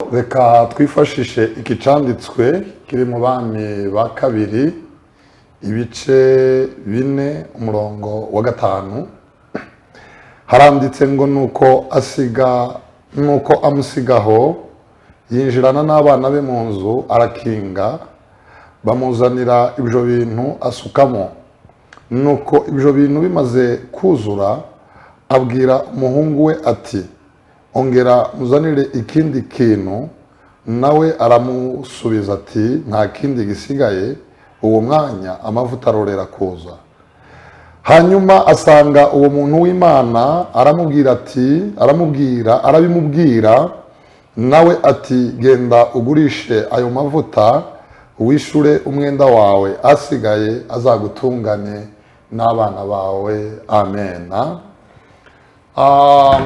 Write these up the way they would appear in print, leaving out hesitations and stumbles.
Reka twifashishe iki cyanditswe kiri mu Bami ba Kabiri, ibice 4, umurongo wa 5. Haranditse ngo: "Nuko asiga, nuko amusigaho, yinjirana n'abana be mu nzu, arakinga. Bamuzanira ibyo bintu, asukamo. Nuko ibyo bintu bimaze kuzura, abwira umuhungu we ati: 'Ongera muzanire ikindi kintu.' Nawe aramusubiza ati: 'Nta kindi gisigaye.' Uwo mwanya amavuta arorera kuza. Hanyuma asanga uwo muntu w'Imana, aramubwira ati, aramubwira, arabimubwira. Nawe ati: 'Genda ugurishe ayo mavuta, wishure umwenda wawe, asigaye azagutungane n'abana bawe.' Amena."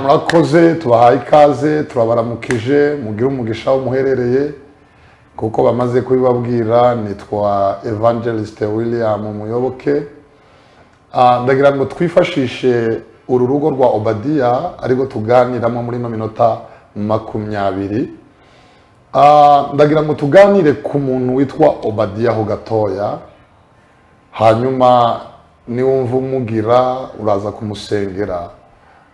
Murakoze, tubahaye ikaze, turabaramukije, mugire umugisha aho muherereye. Kuko bamaze kubibabwira, nitwa Evangelist William Muyoboke. Ndagira ngo twifashishe uru rugo rwa Obadiya, ariko tuganiramo muri ino minota 20. Ndagira ngo tuganire ku muntu witwa Obadiya ho gatoya, hanyuma niwumva umugira uraza kumusengera.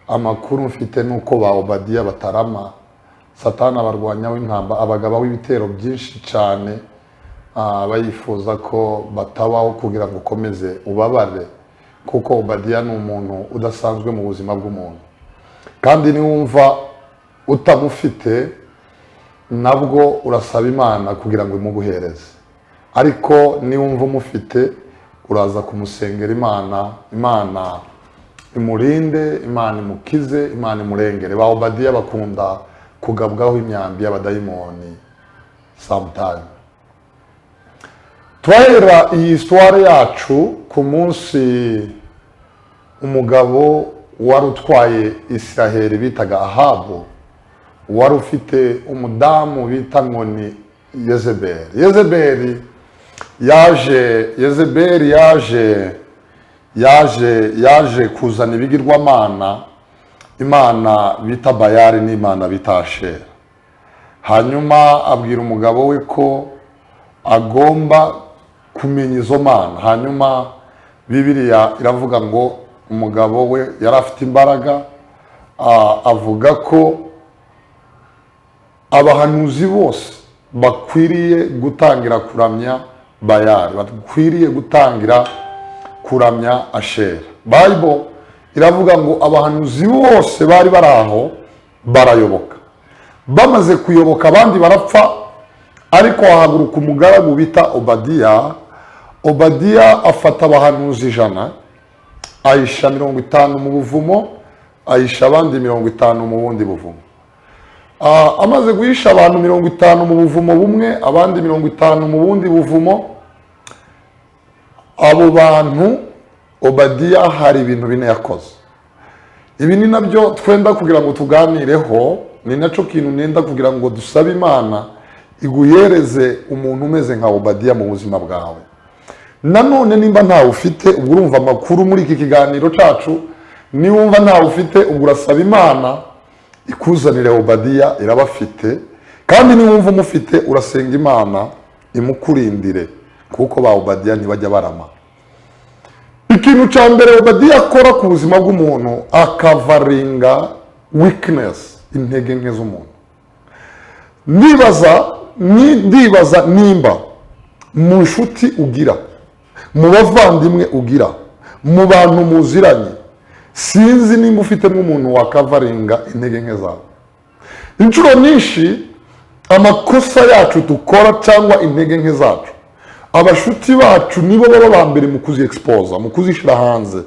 Amakuru mfite ni uko ba Obadiya batarama. Satani abarwanya w'intamba, abagaba w'ibitero byinshi cyane, bayifuza ko batabaho kugira ngo ukomeze ubabare, kuko Obadiya ni umuntu udasanzwe mu buzima bw'umuntu. Kandi niwumva utamufite, nabwo urasaba Imana kugira ngo imuguhereze, ariko niwumva umufite, uraza kumusengera Imana, Imana imurinde, Imana imukize, Imana imurengere. Ba Obadiya bakunda kugabwaho imyambi y'abadayimoni sometime. Turahera iyi histoire yacu ku munsi umugabo wari utwaye Israheli bitaga Ahabu, wari ufite umudamu bita ngo ni Yezebeli. Yezebeli yaje kuzana ibigirwamana, imana bita Bayari n'imana bita Ashera. Hanyuma abwira umugabo we ko agomba kumenya izo mana. Hanyuma Bibiliya iravuga ngo umugabo we yari afite imbaraga, avuga ko abahanuzi bose bakwiriye gutangira kuramya Bayari, bakwiriye gutangira kuramya Ashera. Bible iravuga ngo abahanuzi bose bari bari aho barayoboka. Bamaze kuyoboka, abandi barapfa, ariko hahaguruka umugaragu bita Obadiya. Obadiya afata abahanuzi 100, ahisha 50 mu buvumo, ahisha abandi 50 mu bundi buvumo. Amaze guhisha abantu 50 mu buvumo bumwe, abandi 50 mu bundi buvumo, abo bantu Obadiya hari ibintu bine yakoze. Ibi ni nabyo twenda kugira ngo tuganireho, ni nacyo kintu nenda kugira ngo dusabe Imana iguhereze umuntu umeze nka Obadiya mu buzima bwawe. Nanone nimba ntawe ufite, ubwo urumva amakuru muri iki kiganiro cyacu, niwumva ntawe ufite, ubwo urasaba Imana ikuzanire Obadiya, irabafite. Kandi niwumva umufite, urasenga Imana imukurindire, kuko ba Obadiya ntibajya barama. Ikintu cya mbere Obadiya akora ku buzima bw'umuntu, akacoveringa weakness, intege nke z'umuntu. Ndibaza nimba mu nshuti ugira, mu bavandimwe ugira, mu bantu muziranye, sinzi nimba ufitemo umuntu wacoveringa intege nke zawe. Inshuro nyinshi amakosa yacu dukora cyangwa intege nke zacu, abashuti bacu nibo baba ba mbere mu kuziexposa, mu kuzishyira hanze.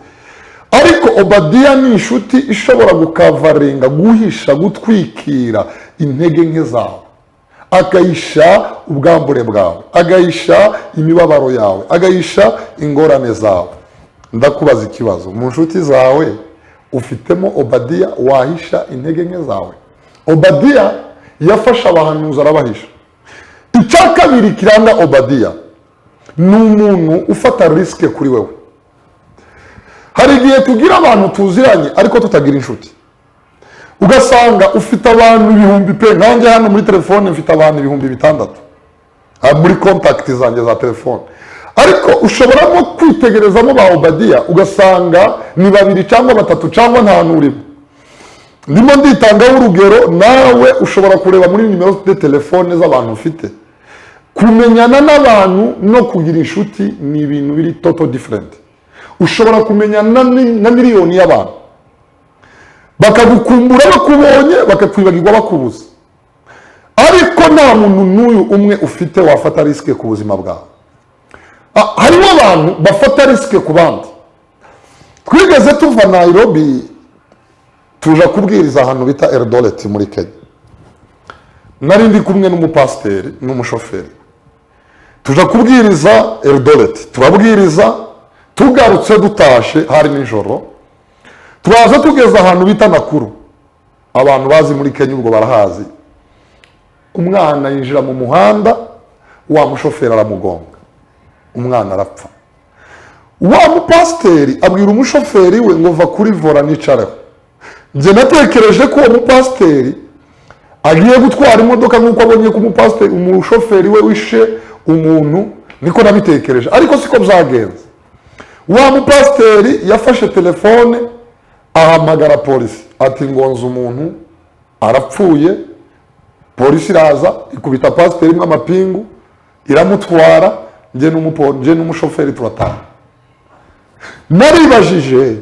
Ariko Obadiya ni inshuti ishobora gucoveringa, guhisha, gutwikira intege nke zawe, agahisha ubwambure bwawe, agahisha imibabaro yawe, agahisha ingorane zawe. Ndakubaza ikibazo: mu nshuti zawe ufitemo Obadiya wahisha intege nke zawe? Obadiya yafashe abahanuzi arabahisha. Icya kabiri kiranga Obadiya, ni umuntu ufata risk kuri wewe. Hari igihe tugira abantu tuziranye ariko tutagira inshuti. Ugasanga ufite abantu ibihumbi pe, nkanjye hano muri telefone mfite abantu 6000 muri contact zanjye za telefone, ariko ushobora no kwitegerezamo ba Obadiya ugasanga ni babiri cyangwa batatu cyangwa nta n'urimo. Ndimo nditangaho urugero, nawe ushobora kureba muri numéro de téléphone z'abantu ufite. Kumenyana n'abantu no kugira inshuti ni ibintu biri total different. Ushobora kumenyana na miliyoni y'abantu, bakagukumbura bakubonye, bakakwibagirwa bakubuze, ariko nta muntu n'uyu umwe ufite wafata risque ku buzima bwawe. Harimo abantu bafata risque ku bandi. Twigeze tuva Nairobi tuja kubwiriza ahantu bita Eldoret muri Kenya. Nari ndi kumwe n'umupasiteri n'umushoferi, tuja kubwiriza Eldoret, turabwiriza, tugarutse dutashe hari nijoro, turaza tugeze ahantu bita Nakuru. Abantu bazi muri Kenya ubwo barahazi. Umwana yinjira mu muhanda, wa mushoferi aramugonga, umwana arapfa. Wa mupasiteri abwira umushoferi we ngo: "Va kuri volant nicareho." Njye natekereje ko uwo mupasiteri agiye gutwara imodoka nk'uko abonye ko umupasiteri, umushoferi we wishe umuntu, niko nabitekereje, ariko siko byagenze. Wa mupasiteri yafashe telefone ahamagara polisi ati: "Ngonze umuntu arapfuye." Polisi iraza ikubita pasiteri imwe amapingu iramutwara, njye n'umushoferi turataha. Naribajije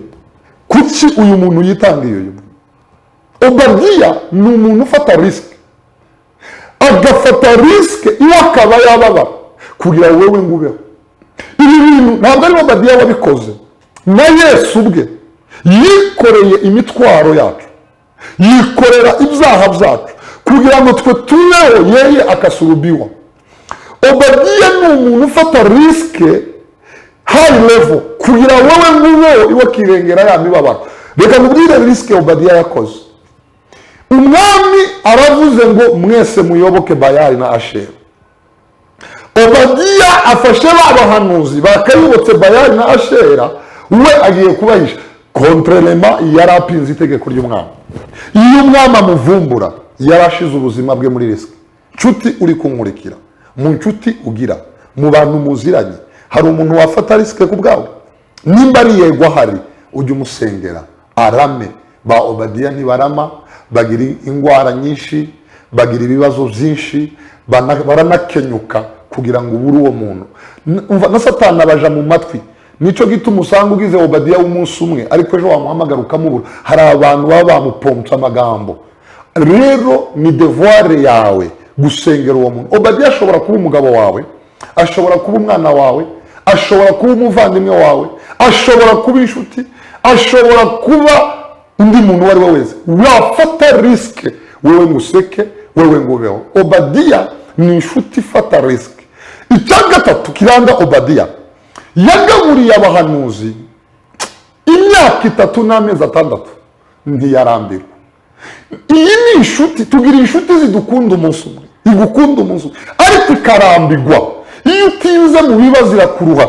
kuki uyu muntu yitangiye uyu muntu. Obadiya ni umuntu ufata risque, agafata risque iwe akaba yababara kugira wowe ngo ubeho. Ibi bintu ntabwo ari Obadiya wabikoze, na Yesu ubwe yikoreye imitwaro yacu, yikorera ibyaha byacu kugira ngo twe tubeho, yeye akasulubiwa. Obadiya ni umuntu ufata risque high level kugira wowe ngubeho, iwe akirengera ya mibabaro. Reka nkubwire risque Obadiya yakoze. Umwami aravuze ngo: "Mwese muyoboke Bayali na Ashera." Obadiya afashe ba bahanuzi bakayobotse Bayali na Ashera, we agiye kubahisha. Contrairement, yari apinze itegeko ry'umwami. Iyo umwami amuvumbura, yari ashize ubuzima bwe muri risque. Nshuti uri kunkurikira, mu nshuti ugira, mu bantu muziranye, hari umuntu wafata risque ku bwawe? Nimba ari yego ahari, ujye umusengera arame. Ba Obadiya ntibarama, bagira indwara nyinshi, bagira ibibazo byinshi, baranakenyuka kugira ngo ubure uwo muntu. Umva, na Satani abaja mu matwi. Nicyo gituma usanga ugize Obadiya w'umunsi umwe, ariko ejo wamuhamagara ukamubura. Hari abantu baba bamupompye amagambo. Rero ni devoir yawe gusengera uwo muntu. Obadiya ashobora kuba umugabo wawe, ashobora kuba umwana wawe, ashobora kuba umuvandimwe wawe, ashobora kuba inshuti, ashobora kuba undi muntu uwo ari we wese wafata risque wewe ngo useke, wewe ngo ubeho. Obadiya ni inshuti ifata risque. Icya gatatu kiranga Obadiya, yagaburiye abahanuzi imyaka 3 n'amezi 6, ntiyarambirwa. Iyi ni inshuti. Tugira inshuti zidukunda umunsi umwe, igukunda umunsi umwe ariko ikarambirwa. Iyo utinze mu bibazo irakuruha,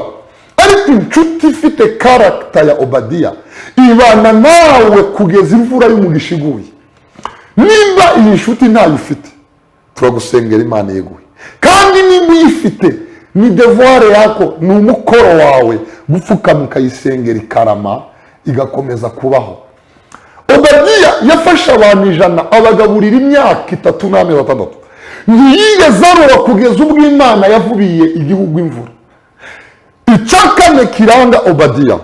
ariko inshuti ifite caractère ya Obadiya ibana nawe kugeza imvura y'umugisha iguye. Nimba iyi nshuti ntayo ufite, turagusengera Imana yeguye. Kandi nimba uyifite, ni devoir yako, ni umukoro wawe gupfukama ukayisengera ikarama, igakomeza kubaho. Obadiya yafashe abantu 100 abagaburira imyaka 3 n'amezi 6, ntiyigeze aroba kugeza ubwo Imana yavubiye igihugu imvura. Icya kane kiranga Obadiya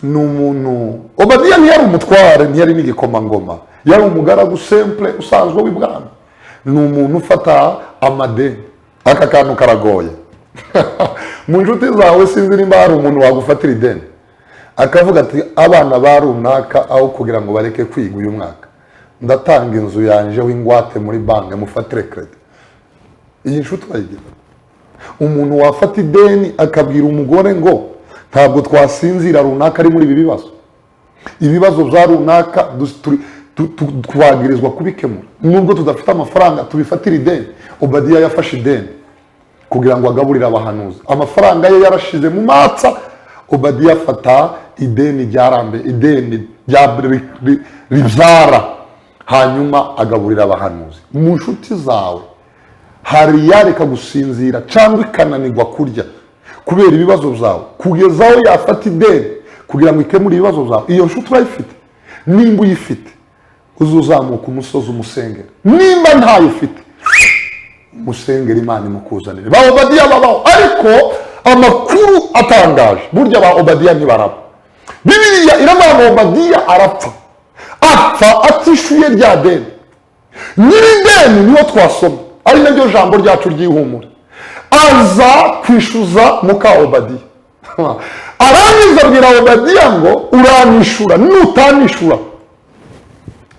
ni umuntu, Obadiya ntiyari umutware, ntiyari n'igikomangoma, yari umugaragu simple usanzwe w'ibwami. Ni umuntu ufata amadeni. Aka kantu karagoye. Mu nshuti zawe sinzi nimba hari umuntu wagufatira ideni akavuga ati: "Abana ba runaka, aho kugira ngo bareke kwiga uyu mwaka, ndatanga inzu yanjye w'ingwate muri banki mufatire crédit." Iyi nshuti urayigira? Umuntu wafata ideni akabwira umugore ngo: "Ntabwo twasinzira runaka ari muri ibi bibazo, ibibazo bya runaka twagirizwa kubikemura nubwo tudafite amafaranga, tubifatire ideni." Obadiya yafashe ideni kugira ngo agaburire abahanuzi. Amafaranga ye yarashize mu matsa, Obadiya afata Ideni ryarambe, ideni ribyara, hanyuma agaburira abahanuzi. Mu nshuti zawe hari yareka gusinzira cyangwa ikananirwa kurya kubera ibibazo byawe, kugeza aho yafata ideni kugira ngo ikemure ibibazo byawe? Iyo nshuti urayifite? Nimba uyifite, uzuzamuka umusozi umusengera. Nimba ntayo ufite, umusengera Imana imukuzanire. Ba Obadiya babaho, ariko amakuru atangaje, burya ba Obadiya ntibaraba. Bibiliya iravuga ngo Obadiya arapfa, apfa atishyuye rya deni. Nyiri deni niwo twasoma, ari naryo jambo ryacu ry'ihumure, aza kwishyuza muka Obadiya. Arangiza abwira Obadiya ngo: "Uranishura, nutanishura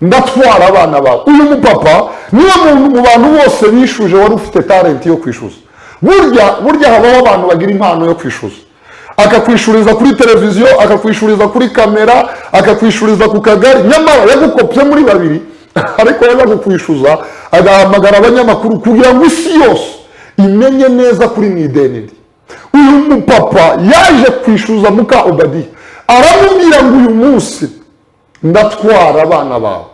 ndatwara abana bawe." Uyu mupapa niwe muntu mu bantu bose bishuje wari ufite talent yo kwishyuza. Burya habaho abantu bagira impano yo kwishyuza, akakwishuriza kuri televiziyo, akakwishuriza kuri kamera, akakwishuriza ku kagari, nyamara yagukopye muri babiri, ariko yaza kukwishyuza agahamagara abanyamakuru kugira ngo isi yose imenye neza kuri mu ideni rye. Uyu mupapa yaje kwishyuza muka Obadiya, aramubwira ngo: "Uyu munsi ndatwara abana bawe.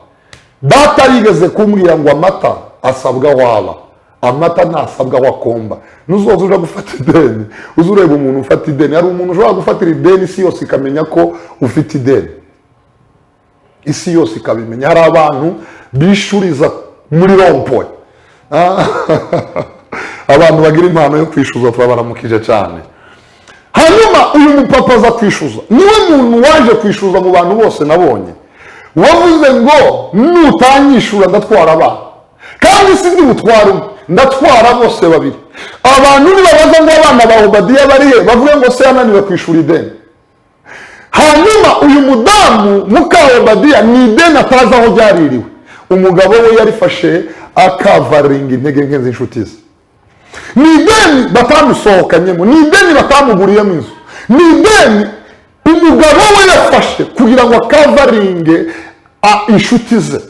Data yigeze kumbwira ngo amata asabwa waba amata, ntasabwa aho akomba." Nuzoza uja gufata ideni, uza ureba umuntu ufata ideni. Hari umuntu ushobora gufatira ideni, isi yose ikamenya ko ufite ideni, isi yose ikabimenya. Hari abantu bishuriza muri rond-point. Abantu bagira impano yo kwishyuza turabaramukije cyane. Hanyuma uyu mupapa aza kwishyuza, niwe muntu waje kwishyuza mu bantu bose nabonye wavuze ngo: "Nutanyishura ndatwara abana, kandi si ndi butware umwe, ndatwara bose babiri. Abantu nibabaza ngo abana ba Obadiya bari he, bavuge ngo se yananiwe kwishyura ideni." Hanyuma uyu mudamu muka Obadiya ni ideni atazi aho ryaririwe. Umugabo we yarifashe akavaringa intege nke z'inshuti ze. Ni ideni batamusohokanyemo, ni ideni batamuguriyemo inzu, ni ideni umugabo we yafashe kugira ngo akavaringe inshuti ze.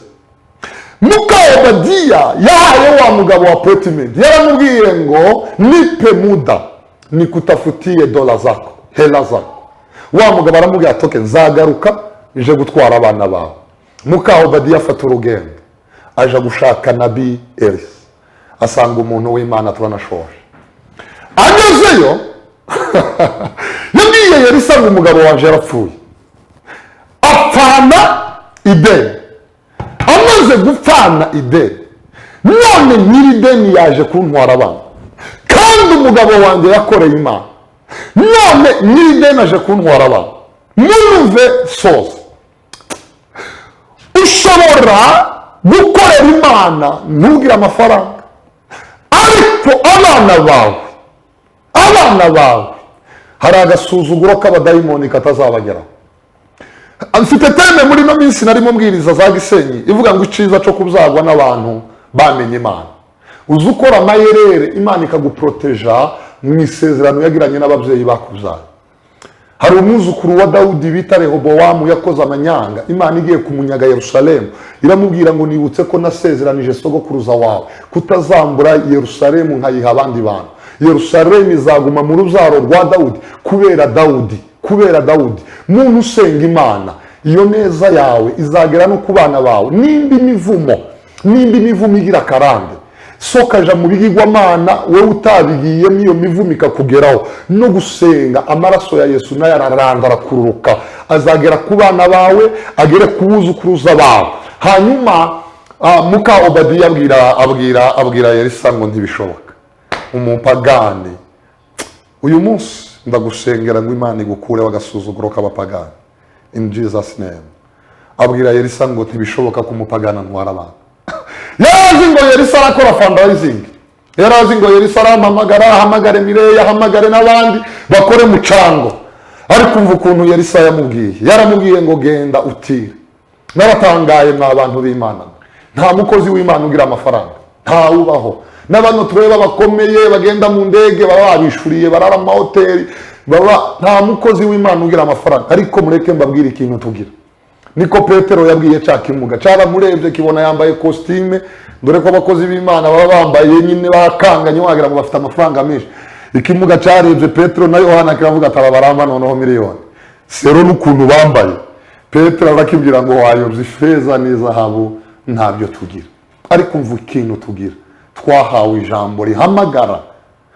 Muka Obadiya yahaye wa mugabo appointment, yaramubwiye ngo: "Nipe muda nikutafutie dola zako, hela zako." Wa mugabo aramubwira ati: "Okay, nzagaruka nje gutwara abana bawe." Muka Obadiya afata urugendo aja gushaka nabi Elisa, asanga umuntu w'Imana. Turanashoje. Agezeyo yabwiye Elisa ngo: "Umugabo wanje yarapfuye, apfana ideni. Amaze gupfana ideni, none nyiri ideni yaje kuntwara abana, kandi umugabo wanjye yakoreye Imana. None nyiri ideni aje kuntwara abana." Munuve soza, ushobora gukorera Imana ntugire amafaranga, ariko abana bawe, abana bawe, hari agasuzuguro k'abadayimoni katazabageraho. Mfite thème muri ino minsi narimo mbwiriza za Gisenyi ivuga ngo icyiza cyo kubyagwa n'abantu bamenye Imana. Uzi ukora amayerere, Imana ikaguproteja mu isezerano yagiranye n'ababyeyi bakubyaye. Hari umwuzukuru wa Dawudi bita Rehobowamu yakoze amanyanga. Imana igiye kumunyaga Yerusalemu iramubwira ngo: "Nibutse ko nasezeranije sogokuruza wawe kutazambura Yerusalemu nkayiha abandi bantu. Yerusalemu izaguma mu rubyaro rwa Dawudi kubera Dawudi, kubera Dawudi." Muntu usenga Imana, iyo neza yawe izagera no ku bana bawe. Nimba imivumo igira akarande, sokaja mu bigirwamana, wowe utabigiyemo, iyo mivumo ikakugeraho, no gusenga amaraso ya Yesu nayo araranda, arakururuka, azagera ku bana bawe, agere ku buzukuruza bawe. Hanyuma muka Obadiya abwira Elisa ngo: "Ntibishoboka, umupagani." Uyu munsi ndagusengera ngo Imana igukureho agasuzuguro k'abapagani, in Jesus name. Abwira Elisa ngo: "Ntibishoboka ko umupagani antwara abantu." Yarazi ngo Elisa arakora fundraising, yarazi ngo Elisa arampamagara, ahamagare Mireya, ahamagare n'abandi bakore mucango. Ariko umva ukuntu Elisa yamubwiye. Yaramubwiye ngo: "Genda utire." Naratangaye mwa bantu b'Imana, nta mukozi w'Imana ugira amafaranga, ntawubaho. N'abantu tureba bakomeye bagenda mu ndege baba babishuriye, barara mu mahoteli, baba nta mukozi w'Imana ugira amafaranga. Ariko mureke mbabwire ikintu tugira. Niko Petero yabwiye cya kimuga cyaramurebye, kibona yambaye kositime, dore ko abakozi b'Imana baba bambaye nyine bakanganye, wagira ngo bafite amafaranga menshi. Ikimuga cyarebye Petero na Yohana kiravuga ati: "Aba barampa noneho miliyoni." Sero n'ukuntu bambaye. Petero arakibwira ngo wayobye, ifeza n'izahabu ntabyo tugira, ariko umva ikintu tugira: twahawe ijambo rihamagara,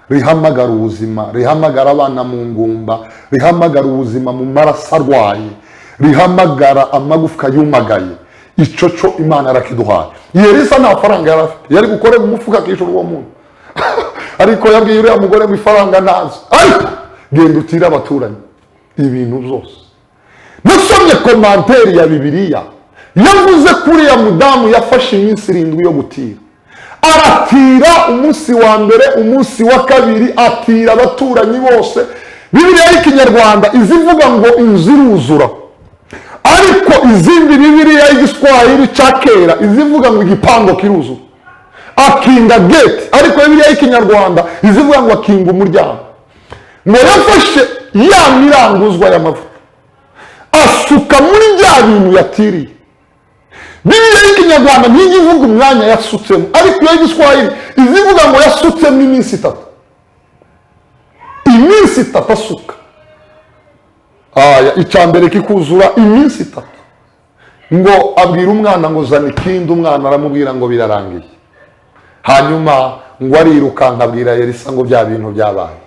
rihamagara ubuzima, rihamagara abana mu ngumba, rihamagara ubuzima mu maraso arwaye, rihamagara amagufwa yumagaye. Icyo cyo Imana yarakiduhaye. Yerisa nta faranga yari afite, yari gukorera umufuka akishyura uwo muntu, ariko yabwiye uriya mugore ngo ifaranga ntazo, ariko genda utire abaturanyi ibintu byose. Nasomye commentaire ya Bibiliya yavuze ko uriya mudamu yafashe iminsi 7 yo gutira. Aratira umunsi wa mbere, umunsi wa kabiri, atira abaturanyi bose. Bibiliya y'Ikinyarwanda izivuga ngo inzu iruzura, ariko izindi Bibiliya y'Igiswahili cya kera izivuga ngo igipangu kiruzura, akinga gate, ariko Bibiliya y'Ikinyarwanda izivuga ngo akinga umuryango. Ngo yafashe ya miranguzwa y'amavuta asuka muri bya bintu yatiriye. Bibiliya y'Ikinyarwanda ntijya ivuga umwanya yasutsemo, ariko iyo y'Igiswahili izivuga ngo yasutsemo iminsi 3, iminsi 3 asuka. Aya icya mbere kikuzura iminsi 3. Ngo abwira umwana ngo zana ikindi, umwana aramubwira ngo birarangiye. Hanyuma ngo arirukanka abwira Elisa ngo bya bintu byabaye.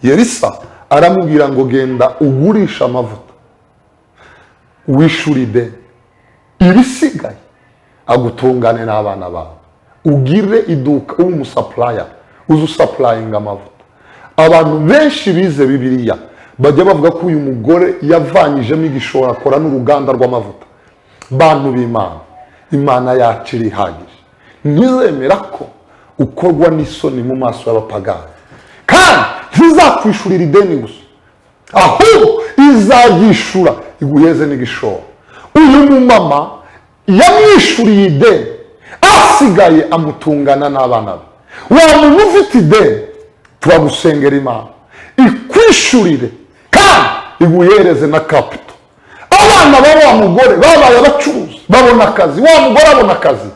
Elisa aramubwira ngo genda ugurishe amavuta, wishyure ideni, ibisigaye agutungane n'abana bawe, ugire iduka, ube umusupplier, uze usupplyinga amavuta. Abantu benshi bize Bibiliya bajya bavuga ko uyu mugore yavanyijemo igishoro, akora n'uruganda rw'amavuta. Bantu b'Imana, Imana yacu irihagije. Ntizemera ko ukorwa n'isoni mu maso y'abapagani, kandi ntizakwishurira ideni gusa, ahubwo izaryishura iguheze n'igishoro. Uyu mumama yamwishuriye ideni, asigaye amutungana n'abana be. Wa muntu ufite ideni, turagusengera Imana ikwishurire kandi iguhereze na capital. Abana ba wa mugore babaye abacuruzi, babona akazi, wa mugore abona akazi.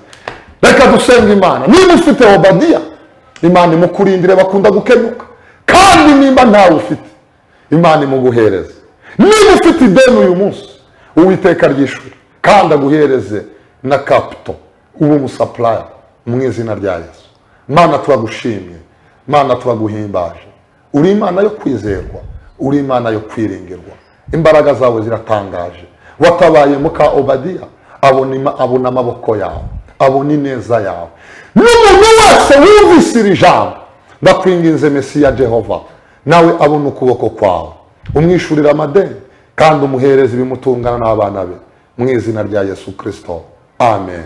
Reka dusenga Imana. Niba ufite Obadiya, Imana imukurindire, bakunda gukemuka. Kandi nimba ntawe ufite, Imana imuguhereze. Niba ufite ideni uyu munsi, Uwiteka ryishyure kandi aguhereze na capital, ube umusupplier mu izina rya Yesu. Mana, turagushimye. Mana, turaguhimbaje. Uri Imana yo kwizerwa, uri Imana yo kwiringirwa. Imbaraga zawe ziratangaje. Watabaye muka Obadiya, abona amaboko yawe, abona ineza yawe. N'umuntu wese wumvise iri jambo, ndakwinginze Mesiya Jehova, nawe abona ukuboko kwawe, umwishyurira amadeni kandi umuhereza ibimutungana n'abana be, mu izina rya Yesu Kirisito, amen.